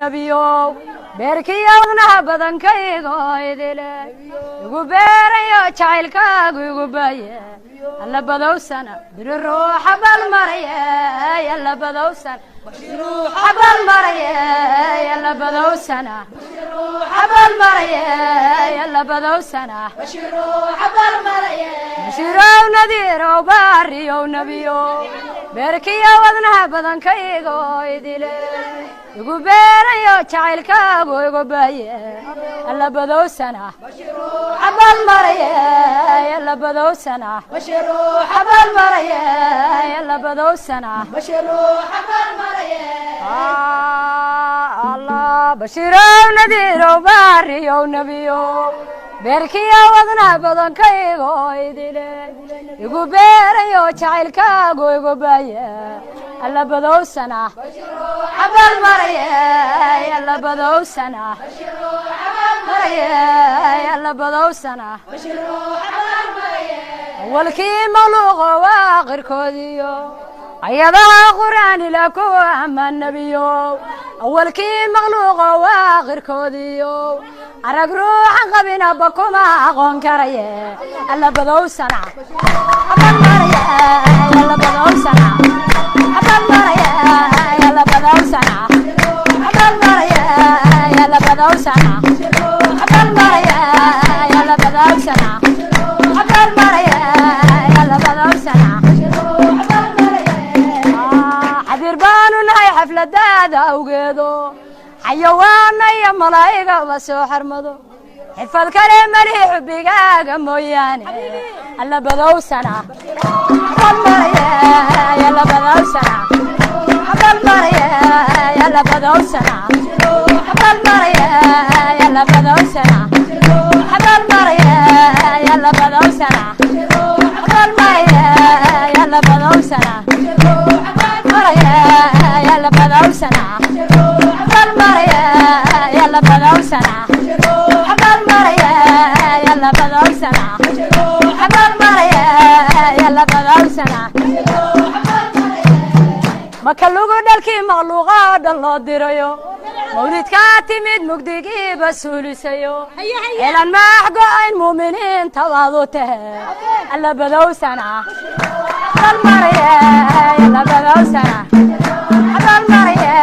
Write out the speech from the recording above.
Nebiyow, beerkiyo wadnaha badankaygo idile igu beerayo, jacaylkaagu igu baaye. Alla badowsana biri ruuxa balmaraye, alla badowsana balmaraye, alla badowsana balmaraye, alla badowsana. Bashiirow, nadiirow, baariyow, nebiyow, beerkiyo wadnaha badankaygo idile igu beerayo, jacaylkaagu igu baaye. Alla badowsana balmaraye, alla badowsana balmaraye, alla badowsana. Allah, bashiirow, nadiirow, baariyow, nebiyow, beerkiyo wadnaha badankaygo idile igu beerayo, jacaylkaagu igu baaye. Alla badowsana balmaraye, alla badowsana maraye, alla badowsana. Awalkii makhluuqo waaqirkoodiyo ayadaha Qur'aan ila kuwa ama nebiyo. Awalkii makhluuqo waaqirkoodiyo arag ruuxan qabinaba kuma aqoon karaye. Alla badowsana balmaraye, alla badowsana balmaraye, alla badowsana balmaraye, alla badowsana balmaraye, alla badowsana balmaraye, alla badowsana. Xadiir baanu nahay xafladaada awgeedo, xayawaana iyo malaa'igaba soo xarmado. Xirfad kale malihi xubbigaaga mooyaane. Alla badowsana balmaraye, alla badowsana balmaraye, alla badowsana balmaraye, alla badowsana balmaraye, alla badowsana balmaraye, alla badowsana maraye, alla badowsana balmaraye, alla badowsana balmaraye, alla badowsana balmaraye, alla badowsana. Maka lugu dhalkii makhluuqa oo dhan loo dirayo, mawlidkaa timid mugdigiiba suulisayo, elan maax go'ayn muuminiinta waad u tahe. Alla badowsana balmaraye, alla badowsana balmaraye,